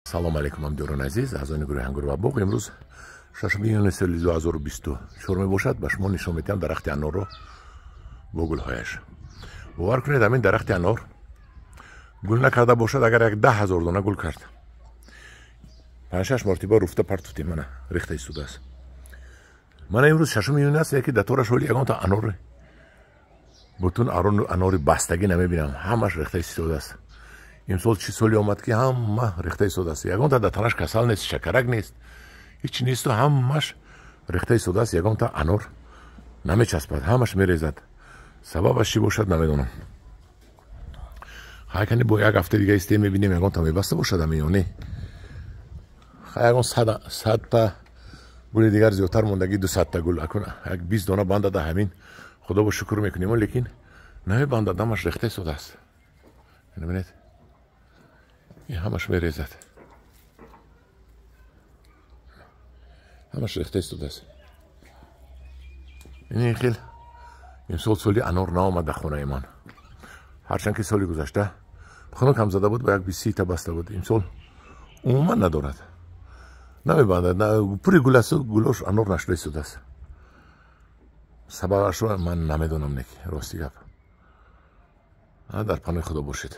Салом алейкум, ҳамдиёрони азиз, аъзони гурӯҳи Ангур ва боғ. Имрӯз 6 июни соли 2024 мебошад. Ба шумо нишон медиҳам дарахти анорро бо гулҳояш. Бовар кунед, ҳамин дарахти анор гул накарда бошад, агар як 10 000 дона гул кард. Панҷ-шаш мартиба руфта партуфтем, мана рехта истодааст. Мана имрӯз 6 июн аст, яки датораш ҳоли ягонта анор, бутун анори бастагӣ намебинам, ҳамаш рехта истодааст. Имсол чӣ соли омад, ки ҳама рехта истодааст. Ягонта дар танаш касал нест, шакарак нест, ҳеч несту ҳамаш рехта истодааст. Ягонта анор намечаспад, ҳамаш мерезад. Сабабаш чӣ бошад, намедонам. Хайкани бо як ҳафта дига истем, мебинем, ягонта мебаста бошад ами ё не. Хай, ягон 100-та гули дигар зиёдтар мондагӣ, 200-та гул, акун як 20 дона бандада, ҳамин худо бо шукр мекунем, лекин намебандад, ҳамаш рехта истодааст. Бинед, ҳамаш мерезад, ҳамаш рехта истодааст. Ин хел имсол соли анор наомад дар хонаи ман, ҳарчанд ки соли гузашта хунукам зада буд, ба як 20-та баста буд. Имсол умуман надорад, намебандад, пури гул асту гулош анор нашуда истодааст. Сабабашро ман намедонам, неки рости гап. Дар паноҳи Худо бошед.